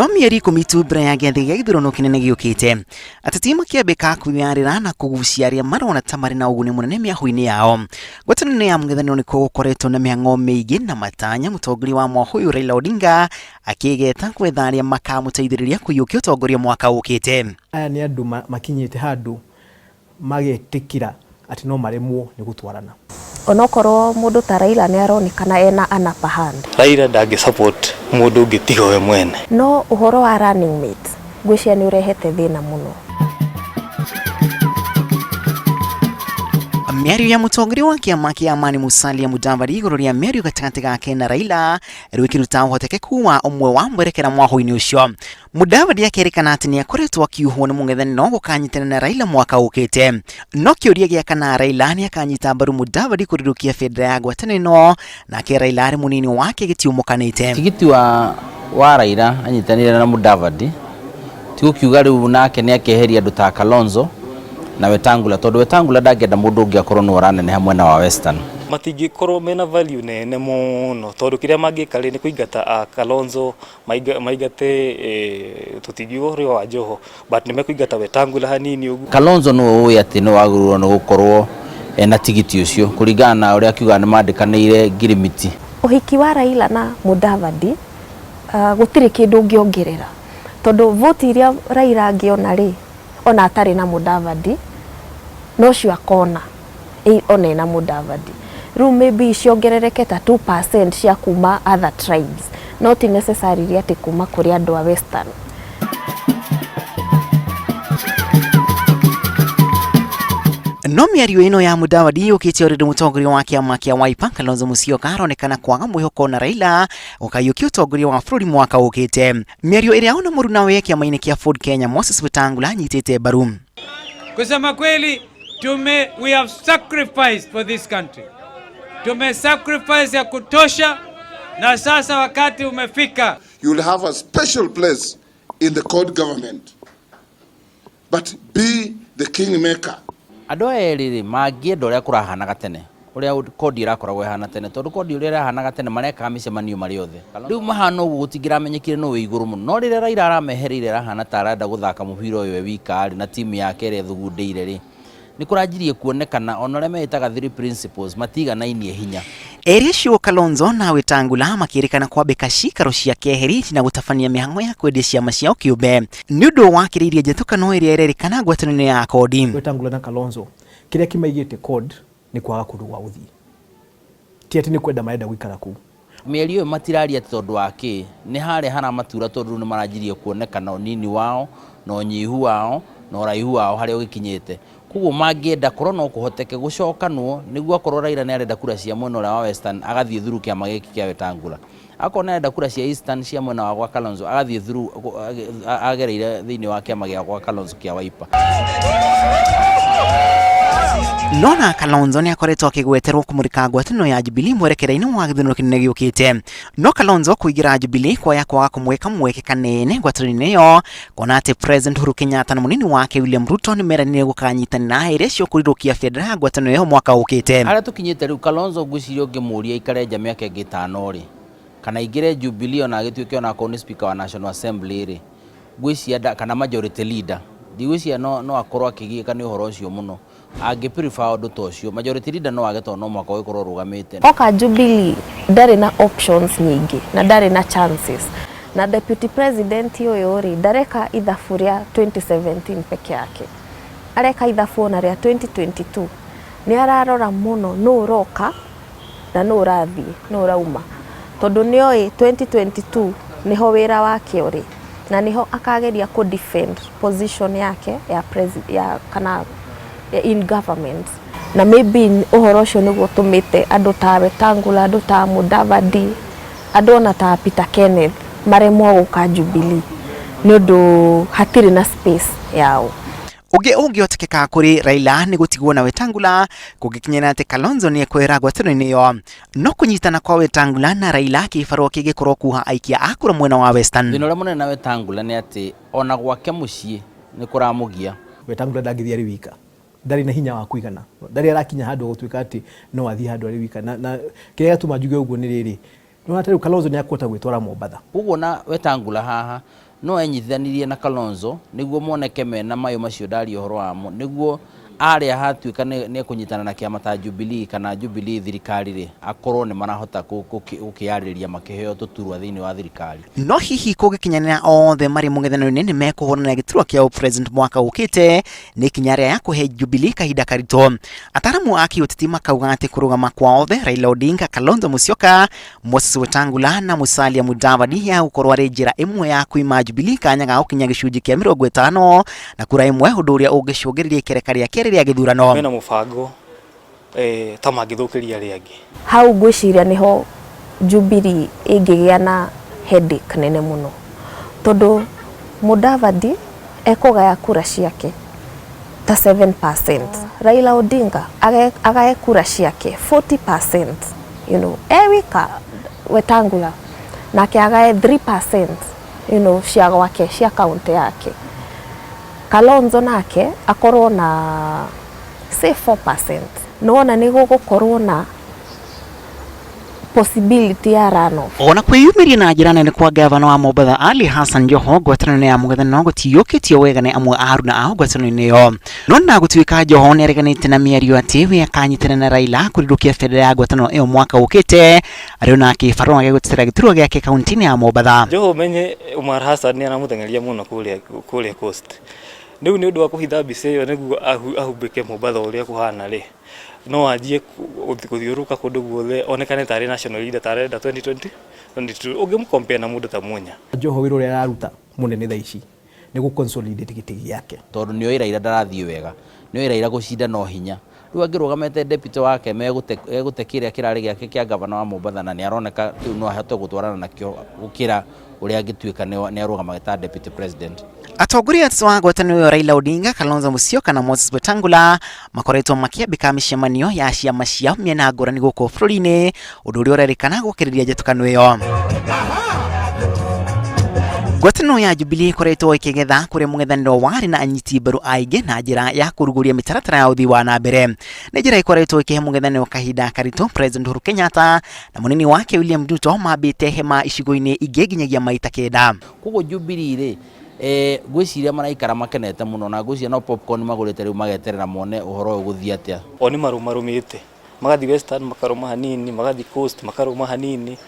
No mĩeri 10 tu mbere ya gĩathĩ gĩa gĩthurano kĩnene gĩũkĩte, ateti makĩambĩka kwĩyarĩra na kũgucia arĩa marona ta marĩ na ũguni mũnene mĩahũ-inĩ yao. Ngwatanĩro ya mũng'ethanĩro nĩkuo gũkoretwo na mĩhang'o mĩingĩ na matanya, mũtongoria wa mwahũ ũyũ Raila Odinga akĩgeta gwetha arĩa makamũteithĩrĩria kũiyũkia ũtongoria mwaka ũkĩte. Aya nĩ andũ makinyĩte handũ magetĩkĩra atĩ no maremwo nĩ gũtwarana. Onokorwo mũndũ ta Raila nĩ aronekana ena an upper hand. Raila ndangĩ support mũndũ ũngĩ tiga we mwene. No ũhoro wa running mate ngwĩciria nĩ ũrehete thĩna mũno. Mĩario ya mũtongoria wa kĩama kĩa Amani Musalia Mudavadi igũrũ rĩa mĩario gatagatĩ gake na Raila rĩu ĩkĩruta ũhotekeku wa ũmwe wa mwerekera mwahũ-inĩ ũcio. Mudavadi akerĩkana atĩ nĩ akoretwo akiuhwo nĩ mũng'ethanĩro gũkanyitanĩra na Raila mwaka ũkĩte. No kĩũria gĩa kana Raila nĩ akanyita mbaru Mudavadi kũrirũkia bendera ya ngwatanĩro nake Raila arĩ mũnini wake gĩtiũmũkanĩte. Tigiti wa Raila anyitanĩire na Mudavadi ti gũkiuga rĩu nake nĩ akeheria andũ ta Kalonzo na Wetangula, tondũ Wetangula ndangĩenda mũndũ ũngĩ akorwo nĩwe ũraneneha mwena wa Western. Matingĩkorwo mena value nene mũno tondũ kĩrĩa mangĩka rĩ nĩ kũingata a Kalonzo, maingate tũtingiuga ũhoro wa Joho, but nĩ mekũingata Wetangula hanini ũguo. Kalonzo nĩwe ũĩ atĩ nĩwe wagĩrĩirwo nĩ gũkorwo ena tigiti ũcio kũringana na ũrĩa akiugaga nĩ mandĩkanĩire ngirimiti. Ũhiki wa Raila na Mudavadi gũtirĩ kĩndũ ũngĩongerera tondũ vote iria Raila angĩona rĩ, ona atarĩ na Mudavadi nocio akona ona ena Mudavadi. Rĩu maybe ciongerereke ta 2% cia kuma other tribes, no ti necessarily atĩ kuma kũrĩ andũ a Western. No mĩario ĩno ya Mudavadi yũkĩte o rĩndĩ mũtongoria wa kĩama kĩa Wiper Kalonzo Musyoka aronekana kwaga mwĩhoko na Raila gũkaiyũkia ũtongoria wa bũrũri mwaka ũkĩte. Mĩario ĩrĩa ona mũrunawe kĩama-inĩ kĩa Ford Kenya Moses Wetangula anyitĩte mbaru. Kusema kweli we have sacrificed for this country. Tume sacrifice ya kutosha na sasa wakati umefika. You will have a special place in the CORD government. But be the kingmaker. Andũ aya erĩ rĩ mangĩenda ũrĩa kũrahanaga tene, ũrĩa CORD ĩrakoragwo ĩhana tene, tondũ CORD ũrĩa ĩrahanaga tene marekaga mĩcemanio marĩ othe. Rĩu mahana ũguo gũtingĩramenyekire nũ wĩ igũrũ mũno. No rĩrĩa Raila aramehereire arahana ta arenda gũthaka mũbira ũyũ e wika rĩ, na timu yake ĩrĩa ĩthugundĩire rĩ, nĩ kũranjirie kuonekana ona ũrĩa meĩtaga three principles matiganainie hinya. Erĩ acio Kalonzo na Wetangula makĩrĩkana kwambĩka cikaro cia keheri na gũtabania mĩhang'o ya kwendia ciama ciao kĩũmbe nĩ ũndũ wakĩrĩirie njatũkano ĩrĩa ĩrerĩkana ngwatanĩro ya CORD. Wetangula na Kalonzo kĩrĩa kĩmaigĩte CORD nĩ kwaga kũndũ gwa gũthiĩ, ti atĩ nĩ kwenda marenda gũikara kũu. Mĩario ĩyo matiraria atĩ tondũ wa kĩ, nĩ harĩa haramatura tondũ rĩu nĩ maranjirie kuonekana ũnini wao na ũnyihu wao na ũraihu wao harĩa ũgĩkinyĩte. Koguo mangĩenda korwo no kũhoteke gũcokanwo nĩguo akorwo Raila nĩ arenda kura cia mwena ũrĩa wa Western agathiĩ through kĩama gĩkĩ kĩa Wetangula. Akorwo nĩ arenda kura cia Eastern cia mwena wa gwa Kalonzo agathiĩ through agereire thĩinĩ wa kĩama gĩa gwa Kalonzo kĩa Wiper. Nona Kalonzo nĩ akoretwo akĩgweterwo kũmũrĩka ngwatanĩro ya Jubilee mwerekera-inĩ wa gĩthurano kĩnene gĩũkĩte. No Kalonzo kũingĩra Jubilee kwaya kwaga kũmwĩka mweke kanene ngwatanĩro-inĩ ĩyo, kuona atĩ President Uhuru Kenyatta na mũnini wake William Ruto nĩ meranĩire gũkanyitanĩra ĩrĩa cio kũrirũkia bendera ya ngwatanĩro ĩyo mwaka ũkĩte. Harĩa tũkinyĩte rĩu Kalonzo ngwĩciria ũngĩmũria aikare nja mĩaka ĩngĩ 5 rĩ, kana aingĩre Jubilee ona agĩtuĩke ona akorwo nĩ speaker wa National Assembly rĩ, ngwĩciria kana majority leader, ndigwĩciria no akorwo akĩgiĩka nĩ ũhoro ũcio mũno. Angĩ prefer ũndũ ta ũcio, majority leader no age tondũ no mũhaka ũgĩkorwo ũrũgamĩte. Oka Jubilee ndarĩ na options nyingĩ na ndarĩ na chances. Na deputy president ũyũ rĩ ndareka ithabu rĩa 2017 peke yake, areka ithabu ona rĩa 2022. Nĩ ararora mũno nũ ũroka na nũ ũrathiĩ, nũ ũrauma, tondũ nĩoĩ 2022 nĩho wĩra wake ũrĩ na nĩho akageria kũ defend position yake ya ya kana in government. Na maybe ũhoro ũcio nĩguo ũtũmĩte andũ ta Wetangula, andũ ta Mudavadi, andũ ona ta Peter Kenneth maremwo gũka Jubilee nĩ ũndũ hatirĩ na space yao. Ũngĩ ũngĩhotekeka kũrĩ Raila nĩ gũtigwo na Wetangula kũngĩkinyĩra atĩ Kalonzo nĩ ekwehera ngwatanĩro-inĩ ĩyo. No kũnyitana kwa Wetangula na Raila kĩbarũa kĩngĩkorwo kuha aikia a kura mwena wa Western. Thĩna ũrĩa mũnene na Wetangula nĩ atĩ ona gwake mũciĩ nĩ kũramũgia. Wetangula ndangĩthiĩ arĩ wika, ndarĩ na hinya wa kũigana, ndarĩ arakinya handũ gũtuĩka atĩ no athiĩ handũ arĩ wika. Na kĩrĩa gĩatũma njuge ũguo nĩ rĩrĩ, nĩ wona ta rĩu Kalonzo nĩ akũhota gwĩtwara Mombatha. Koguo na Wetangula haha No enyitithanirie na Kalonzo nĩguo moneke mena mayũ macio ndaria ũhoro wamo, nĩguo arĩa hatuĩka nĩ ekũnyitana na kĩama ta Jubilee kana Jubilee thirikari rĩ, akorwo nĩ marahota gũkĩarĩrĩria makĩheo tũturwa thĩinĩ wa thirikari. No hihi kũngĩkinyanĩra othe marĩ mũng'ethanĩro-inĩ nĩ mekũhũrana gĩturwa kĩa president mwaka ũkĩte, nĩ ikinya rĩa ya kũhe Jubilee kahinda karitũ. Ataramu a kĩũteti makauga atĩ kũrũgama kwa othe Raila Odinga, Kalonzo Musyoka, Moses Wetangula na Musalia Mudavadi ya gũkorwo arĩ njĩra ĩmwe ya kwima Jubilee kanya ga gũkinya gĩcunjĩ kĩa 50 na kura ĩmwe, ũndũ ũrĩa ũngĩcũngĩrĩria ikereka rĩa kerĩ rĩa gĩthurano. Mena mũbango ta mangĩthũkĩria arĩa angĩ. Hau ngwĩciria nĩho Jubilee ĩngĩgĩa na headache nene mũno, tondũ Mudavadi ekũgaya kura ciake ta 7%, Raila Odinga agaye kura ciake 40%, e wika. Wetangula nake agaye 3% cia gwake, cia kaunti yake. Kalonzo nake akorwo na say 4%. Nĩwona nĩ gũgũkorwo na possibility ya runoff. Ona kwĩyumĩria na njĩra nene kwa gavana wa Mombatha Ali Hassan Joho ngwatanĩro ya mũng'ethanĩro gũtiyũkĩtio wega nĩ amwe a aruna ao ngwatanĩro-inĩ ĩyo. No na gũtuĩka Joho nĩareganĩte na mĩario atĩ we akanyitanĩra na Raila kũrindũkia bendera ya ngwatanĩro ĩyo mwaka ũkĩte, arĩ ona kĩbarũa gĩa gũtetera gĩturwa gĩake kaunti-inĩ ya Mombatha. Joho menye Omar Hassan nĩ aramũteng'eria mũno kũrĩa Coast. Rĩu nĩ ũndũ wa kũhitha mbica ĩyo nĩguo ahumbĩke Mombatha ũrĩa kũhana rĩ, no anjie gũthiũrũrũka kũndũ guothe onekane tarĩ national leader tarenda 2022. Ũngĩmũcompare na mũndũ ta Munya. Joho wĩra ũrĩa araruta mũnene thaa ici nĩ gũ consolidate gĩtĩ gĩake, tondũ nĩoĩ Raila ndarathiĩ wega, nĩoĩ Raila gũcinda no hinya. Rĩu angĩrũgamĩte deputy wake megũte kĩrĩa kĩrarĩ gĩake kĩa gavana wa Mombatha, na nĩ aroneka kĩu no ahote gũtwarana nakĩo gũkĩra ũrĩa angĩtuĩka nĩ arũgamaga ta deputy president. Atongoria atatu a ngwatanĩro ĩyo Raila Odinga, Kalonzo Musyoka na Moses Wetangula makoretwo makĩambĩka mĩcemanio ya ciama ciao mĩena ngũrani gũkũ bũrũri-inĩ, ũndũ ũrĩa ũrerĩkana gũkĩrĩria njatũkano ĩyo. Ngwatanĩro ya Jubilee ĩkoretwo ĩkĩgetha kũrĩa mũng'ethanĩro warĩ na anyiti mbaru aingĩ na njĩra ya kũrugũria mĩtaratara ya ũthii wa na mbere. Nĩ njĩra ĩkoretwo ĩkĩhe mũng'ethanĩro kahinda karitũ. President Uhuru Kenyatta na mũnini wake William Ruto mambĩte hema icigo-inĩ ingĩ nginyagia maita 9. Koguo Jubilee rĩ, ngwĩciria maraikara makenete mũno, na ngwĩciria no popcorn magũrĩte rĩu mageterera mone ũhoro ũyũ gũthiĩ atĩa. O nĩ marũmarũmĩte, magathiĩ Western makarũma hanini, magathiĩ Coast makarũma hanini.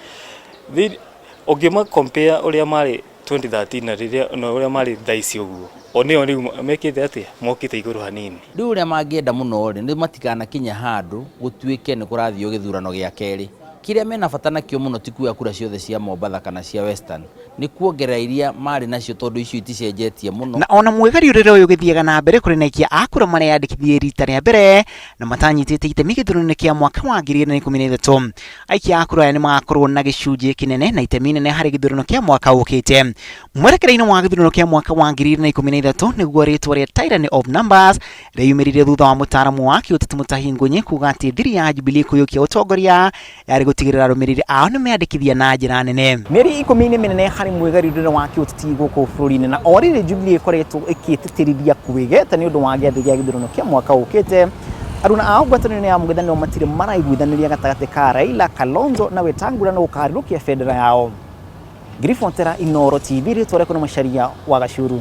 Ũngĩma compare ũrĩa marĩ 2013 na rĩrĩa na ũrĩa marĩ thaa ici ũguo, o nĩo rĩu mekĩte atĩa, mokĩte igũrũ hanini. Rĩu ũrĩa mangĩenda mũno rĩ, nĩ matikanakinye handũ gũtuĩke nĩ kũrathiĩ gĩthurano gĩa kerĩ. Kĩrĩa mena bata nakĩo mũno ti kuoya kura ciothe cia Mombatha kana cia Western, nĩ kuongerera iria marĩ nacio, tondũ icio iticenjetie mũno. Na ona mwĩgariũrĩre ũyũ ũgĩthiaga na mbere, kũrĩ na aikia a kura mareyandĩkithirie rita rĩa mbere na matanyitĩte itemi gĩthurano-inĩ kĩa mwaka wa 2013. Aikia a kura aya nĩ magakorwo na gĩcunjĩ kĩnene na itemi inene harĩ gĩthurano kĩa mwaka ũkĩte. Mwerekera-inĩ wa gĩthurano kĩa mwaka wa 2013 nĩguo rĩtwa rĩa Tyranny of Numbers rĩyumĩrire thutha wa mũtaaramu wa kĩũteti Mutahi Ngunyi kuga atĩ thiri ya Jubilee kũiyũkia ũtongoria yarĩ gũtigĩrĩra arũmĩrĩri ao nĩ meyandĩkithia na njĩra nene. Mĩeri 10 nĩ mĩnene harĩ mwĩgariũrĩre wa kĩũteti gũkũ bũrũri-inĩ, na o rĩrĩ Jubilee ĩkoretwo ĩkĩtĩtĩrithia kwĩgeta nĩ ũndũ wa gĩathĩ gĩa gĩthurano kĩa mwaka ũkĩte, aruna ao ngwatanĩro ya mũng'ethanĩro matirĩ maraiguithanĩria gatagatĩ ka Raila, Kalonzo na Wetangula na gũkarũkia bendera yao. Ngiribotera Inooro TV, rĩtwa rĩakwa nĩ Macharia wa Gacuru.